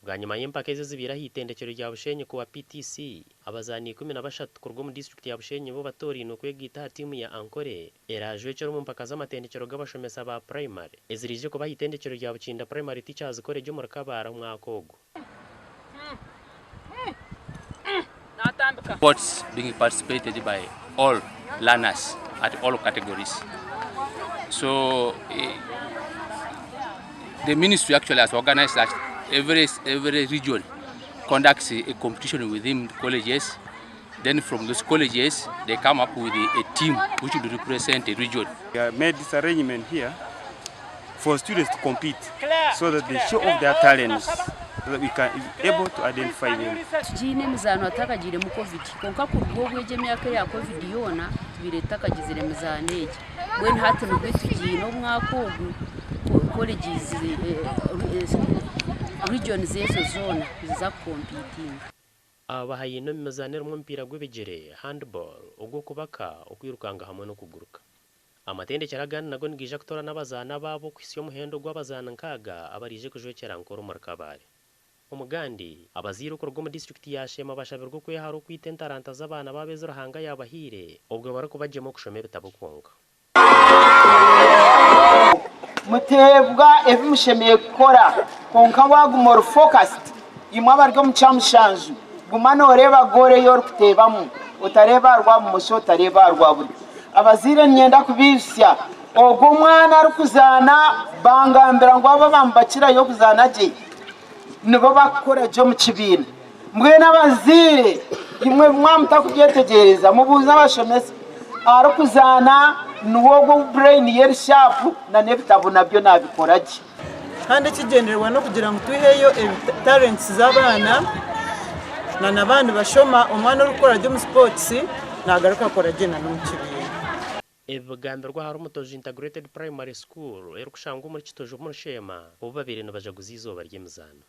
Bwanyima y'empaka ezi ezibaire aha itendekyero rya Bushenyi kuba PTC, abazaani 13 kuruga omu disiturikiti ya Bushenyi nibo batoorainwe kwegaita aha tiimu ya Ankole eraajwekyera omu mpaka z'amatendekyero g'abashomesa ba purayimare eziraije kuba aha itendekyero rya Bukinda Primary Teachers College omuri Kabale omwaka ogu. Sports being participated by all learners at all categories. So eh, the ministry actually has organized that every, every region conducts a, a competition within colleges. Then from those colleges, they come up with a, a team which would represent a region. We have made this arrangement here for students to compete so that they show off their talents so that we can be able to identify them. Tugiine emizaano hatakagiiremu Covid kwonka kuruga obu egi emyaka eya Covid yoona tubaire tutakagizire mizaano egi. Mbwenu hati nibwo tugiine omwaka ogu colleges, regions ezo zoona niziza kukompitinga. Aba bahaine omu mizaano erimu omupiira gw'ebigyere, handball, ogw'okubaka, okwirukanga hamwe n'okuguruka. Amatendekyero agandi nago nigaija kutoorana abazaani abaabo kuhitsya omuhendo gw'abazaani nkaaga abaraije kujwekyera Ankole omuri Kabale. Omugandi, abazaire okuruga omu disiturikiti ya Sheema bashabirwe okwehara okwita entaranta z'abaana baabo ezi Ruhanga yaabahaire obwo barikubagyema okushoma ebitabo kwonka. Muteebwa ebi mushemereire kukora, kwonka waaguma ori focused, imwe abari omu kyamushanju, guma nooreeba goal ei orikuteebamu, otareeba aha rwa bumosho, otareeba aha rwa buryo. Abazaire niinyenda kubaijutsya, ogwo omwana arikuzaana bangambira ngu abo abamubakirayo kuzaana gye nibo barikukora gye omu kibiina. Mbwenu abazaire imwe mwaba mutakubyetegyereza mubuuze abashomesa, arikuzaana niwe ogwo ou brain ye eri sharp na n'ebitabo nabyo nabikora gye. Kandi ekigyendererwa n'okugira ngu twiheyo talents z'abaana na n'abandi bashoma, omwana orikukora gye omu sports nagaruka akora gye na n'omu kibiina. Ebi bigambirwe ahari Mutojo Integrated Primary School erikushangwa omuri Kitojo omuri Sheema obu babaire nibajaguza eizooba ry'emizaano.